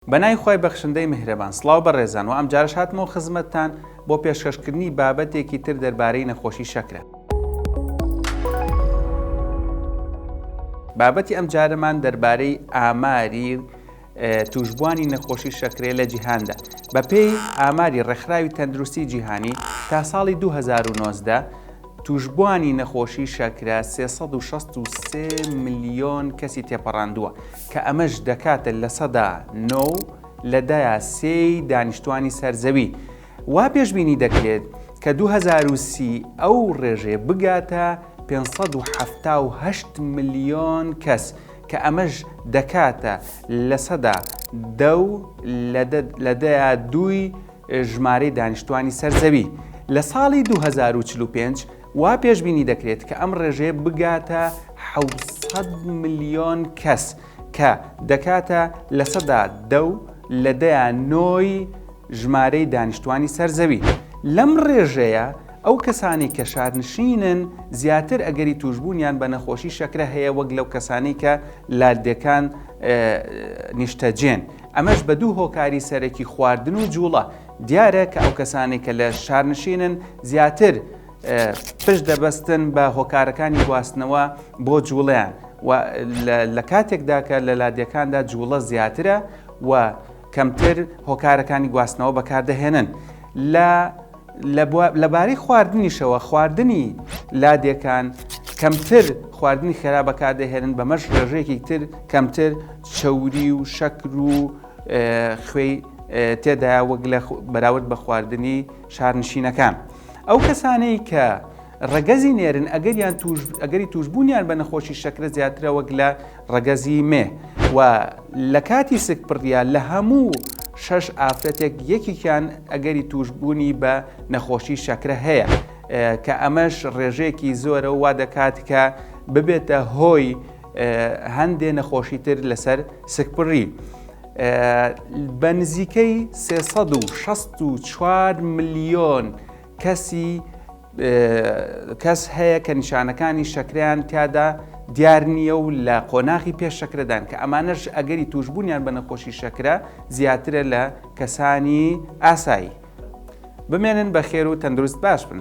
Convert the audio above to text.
بەناوی خوای بەخشندەی میهرەبان سڵاو بەڕێزان وە ئەمجارەش هاتمەوە خزمەتتان بۆ پێشکەشکردنی بابەتێکی تر دەربارەی نەخۆشی شەکرە. بابەتی ئەمجارەمان دەربارەی ئاماری توشبووانی نەخۆشی شەکرەیە لە جیهاندا. بەپێی ئاماری ڕێکخراوی تەندروستی جیهانی تا ساڵی 2019 توشبووانی نەخۆشی شەکرە 363 ملیۆن کەسی تێپەڕاندووە کە ئەمەش دەکاتە 9% لە دەیا سێی دانیشتوانی سەر زەوی. وا پێشبینی دەکرێت کە 2030 ئەو ڕێژەیە بگاتە 578 ملیۆن کەس کە ئەمەش دەکاتە 10% و لە دەیا دووی ژمارەی دانیشتوانی سەر زەوی. لە ساڵی 2045 وا پێشبینی دەکرێت کە ئەم ڕێژەیە بگاتە 700 ملیۆن کەس کە دەکاتە 10% و لە دەیا نۆی ژمارەی دانیشتوانی سەر زەوی. لەم ڕێژەیە ئەو کەسانەی کە شارنشینن زیاتر ئەگەری توشبوونیان بە نەخۆشی شەکرە هەیە وەک لەو کەسانەی کە لادێکان نیشتەجێن. ئەمەش بە دوو هۆکاری سەرەکی خواردن و جوڵە. دیارە کە ئەو کەسانەی کە لە شارنشینن زیاتر پشت دەبەستن بە هۆکارەکانی گواستنەوە بۆ جوڵەیان و لە کاتێکدا کە لە لادێکاندا جوڵە زیاترە و کەمتر هۆکارەکانی گواستنەوە بەکاردەهێنن. لە لەبارەی خواردنیشەوە خواردنی لادێکان کەمتر خواردنی خێرا بەکاردەهێنن بەمەش ڕێژەیەکی تر کەمتر چەوری و شەکر و خوێی تێدایە وەک لە بەراورد بە خواردنی شارنشینەکان. ئەو کەسانەی کە ڕەگەزی نێرن ئەگەریان توش ئەگەری توشبوونیان بە نەخۆشی شەکرە زیاترە وەک لە ڕەگەزی مێ و لە کاتی سکپڕیا لە هەموو شەش ئافرەتێک یەکێکیان ئەگەری توشبوونی بە نەخۆشی شەکرە هەیە کە ئەمەش ڕێژەیەکی زۆرە و وا دەکات کە ببێتە هۆی هەندێ نەخۆشی تر لەسەر سکپڕی. بە نزیکەی 364 ملیۆن کەسی کەس هەیە کە نیشانەکانی شەکرەیان تیادا دیار نییە و لە قۆناغی پێش شەکرەدان کە ئەمانەش ئەگەری توشبوونیان بە نەخۆشی شەکرە زیاترە لە کەسانی ئاسایی. بمێنن بە خێر و تەندروست باش بن.